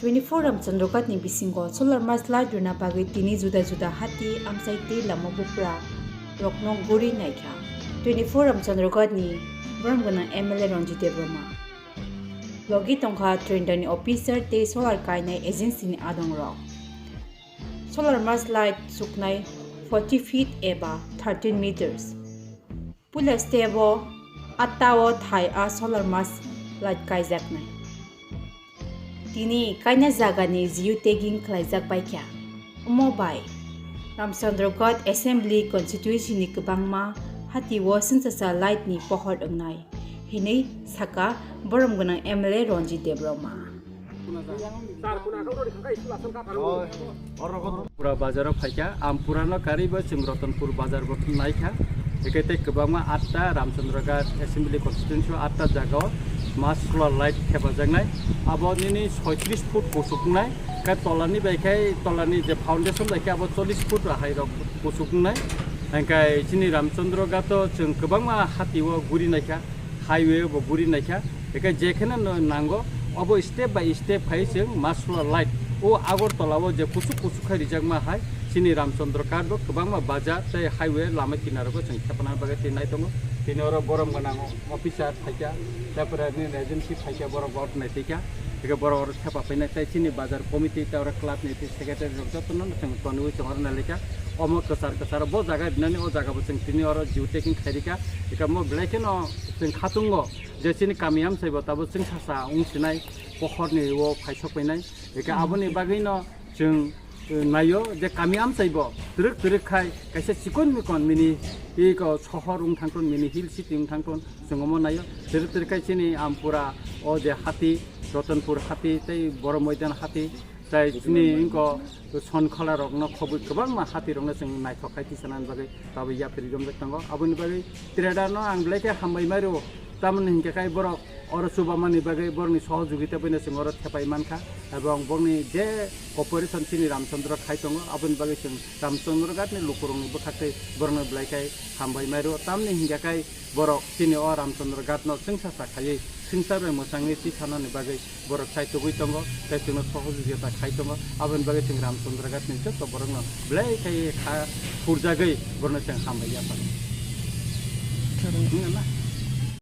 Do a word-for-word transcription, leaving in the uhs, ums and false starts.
Twenty-four Ramchandra Ghat ni bisingo solar mast light rwna bagwi tini juda juda hati, amchai tei lama bupra rokno guri naikha. Twenty-four Ramchandra Ghat ni borom gwnang M L A Ranjit Debbarma. Logi tongkha tender ni officer tei solar kainai agency ni adong rok. Solar mast light suknai forty feet eba thirteen meters. Puila step o atta o thai a solar mast light kaijaknai. Tini kaina jagani geotagging khlaijak baikha. Omo bai Ramchandra Ghat Assembly Constituency ni kwbangma hati o swngchasa light ni pohor wngnai, hinwi saka borom gwnang M L A Ranjit Debbarma. Pura bazar o phaikha, Ampura no karwi bo chwng Ratanpur bazar bo naikha. Eke tei kwbangma atta Ramchandra Ghat Assembly Constituency o atta jaga o mast solar light thepajaknai. Abo nini soitris foot kuchuk wngnai, khe tolani bai khe tolani je foundation bai khe abo chollish foot ahai rok kuchuk wngnai. Hingkhe chini Ramchandra Ghat o chwng kwbangma hati o guri naikha. Highway bo guri naikha, eke jekheno no nango, obo step by step khai chwng mast solar light o Agartala o je kuchuk kuchuk khai rijakma hai, chini Ramchandra Ghat bo kwbangma bazar tei highway lama kinaro bo chwng thepana bagwi twi nai tongo. Tini oro borom gwnang officer phaikha, tarpore nini agency phaikha, borok bo naitwikha, eke borok oro thepa painai tei chini bazar committee tei oro club ni tei secretary rok jotono chwng tonwi chwng oro nailaikha. Omo kwchar kwcharo bo jaga rinani o jaga bo chwng tini oro geotagging khairikha, eke omo belai kheno chwng khatungo je chini kami amchaibo tabo chwng sasa wng sinai pohorni o phaisok painai. Eke aboni bagwino chwng, eh, naio je kami amchaibo twrwk twrwk khai kaisa chikon mikon mini iko sohor wng thangton, mini hill city wng thangton, chwng omo naio. Twrwk twrwk khai chini Ampura o je hati, Ratanpur hati tei Boro Moidan hati, tai chini wngko Sonkhola rokno khobwi kwbangma hati rokno chwng naithok khai tisanani bagwi tabwi yapri romjak tongo. Aboni bagwi trader no ang belai khe hambai mairu, tamoni hinkhe khai borok oro chubamani bagwi borokni sohojogita baino chwng oro thepai mankha, ebong borokni je cooperation chini Ramchandra khai tongo, aboni bagwi chwng Ramchandra Ghatni lukurokni bwkhaktwi borokno belai khe hambai mairu, tamni hinkhe khai borok chini o Ramchandra Ghatno chwngsa sa khaiwi swngchar bai mwchangwi twi sanani bagwi borok chai tugwi tongo, tei chwngno sohojogita khai tongo, aboni bagwi chwng Ramchandra Ghatni joto borokno belai khe kha phurjagwi borokno chwng hambai yapha.